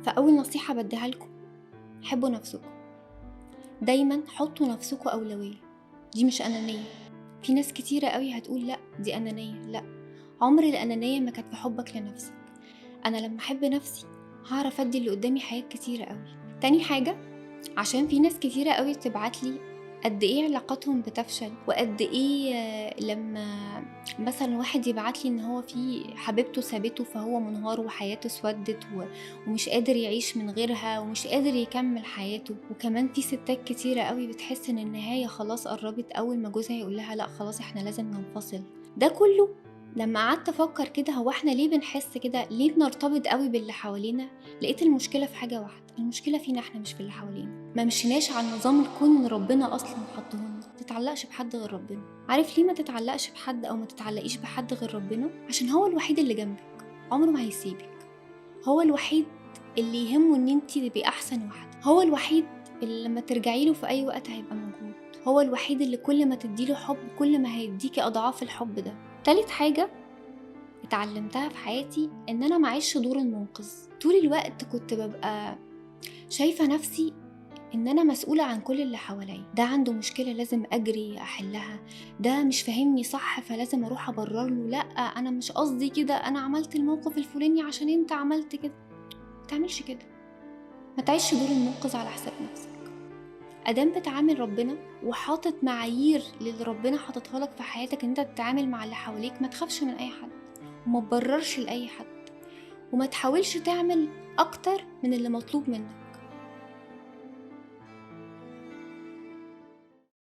فأول نصيحة بديها لكم، حبوا نفسكم دايما، حطوا نفسكم أولوية. دي مش أنانية. في ناس كتيرة قوي هتقول لا دي أنانية. لا، عمر الأنانية ما كانت في حبك لنفسك. أنا لما أحب نفسي هعرف أدي اللي قدامي حاجات كتيرة قوي. تاني حاجة، عشان في ناس كتيرة قوي بتبعتلي قد ايه علاقاتهم بتفشل، وقد ايه لما مثلا واحد يبعتلي ان هو في حبيبته سابته فهو منهار وحياته اسودت ومش قادر يعيش من غيرها ومش قادر يكمل حياته. وكمان في ستات كتيرة قوي بتحس ان النهاية خلاص قربت اول ما جوزها يقول لها لا خلاص احنا لازم ننفصل. ده كله لما قعدت افكر كده، هو احنا ليه بنحس كده؟ ليه بنرتبط قوي باللي حوالينا؟ لقيت المشكلة في حاجة واحدة، المشكلة فينا احنا مش في اللي حوالينا. ما مشيناش على نظام الكون اللي ربنا اصلا حطه لنا. ما تتعلقش بحد غير ربنا. عارف ليه ما تتعلقش بحد او ما تتعلقيش بحد غير ربنا؟ عشان هو الوحيد اللي جنبك، عمره ما هيسيبك. هو الوحيد اللي يهمه ان انتي تبقي احسن واحدة. هو الوحيد اللي لما ترجعي له في اي وقت هيبقى موجود. هو الوحيد اللي كل ما تديله حب كل ما هيديكي اضعاف الحب ده. تالت حاجة اتعلمتها في حياتي، ان انا معيش دور المنقذ. طول الوقت كنت ببقى شايفة نفسي ان انا مسؤولة عن كل اللي حواليا. ده عنده مشكلة لازم اجري احلها، ده مش فاهمني صح فلازم اروح ابرر له، لا انا مش قصدي كده، انا عملت الموقف الفلاني عشان انت عملت كده. ما تعملش كده، ما تعيش دور المنقذ على حساب نفسك. ادام بتعامل ربنا وحاطط معايير للي ربنا حاططها لك في حياتك ان انت تتعامل مع اللي حواليك، ما تخافش من اي حد وما تبررش لاي حد وما تحاولش تعمل اكتر من اللي مطلوب منك.